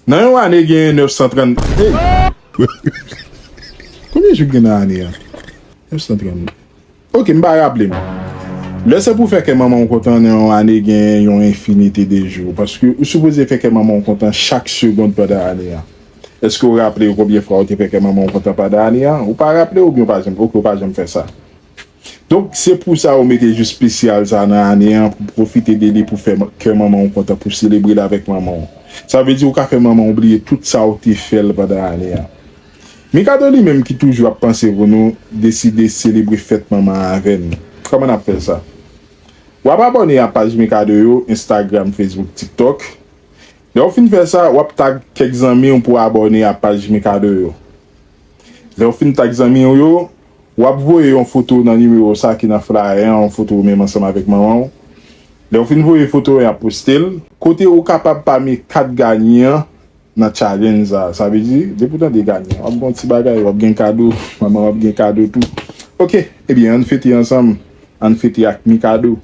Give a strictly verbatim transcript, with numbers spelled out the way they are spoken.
Nan yon ane, gen nèf san trant. Hey! Konbyen jou k gen nan ane a? Nèf san trant. Ok, m pa raple m. Lè se pou fè kè manman w kontan nan yon ane, gen yon enfinite de jou. Paske ou sipoze fè kè manman w kontan chak segonn pandan ane a. Èske w raple w konbyen fwa w te fè kè manman w kontan pandan ane a? Ou pa raple w oubyen w pa janm, ok, ou pa janm fè sa. Donk, se pou sa yo mete jou espesyal sa nan ane an, pou pwofite de li, pou fè kè manman w kontan, pou selebre l avèk manman w. Sa vle di ou ka fè manman w bliye tout sa w te fè l pandan ane a. Mikado li menm ki toujou ap panse pou nou, deside selebre fèt manman an avè n. Kòman n ap fè sa? W ap abòne a paj Mikado yo, Instagram, Facebook, TikTok. Lè w fin fè sa, w ap tag kèk zanmi w pou abòne a paj Mikado yo. Lè w fin tag zanmi w yo, w ap voye yon foto nan nimewo sa ki nan flyer an, yon foto ou menm ansanm avèk manman w. Lè w fin voye foto an, y ap poste l. Kote ou kapab pami kat ganyan nan challenge sa. Sa vle di, depi w tande ganyan, w ap gen yon ti bagay, w ap gen kado, manman w ap gen kado tou. Ok, ebyen, ann fete ansanm, ann fete ak Mikado.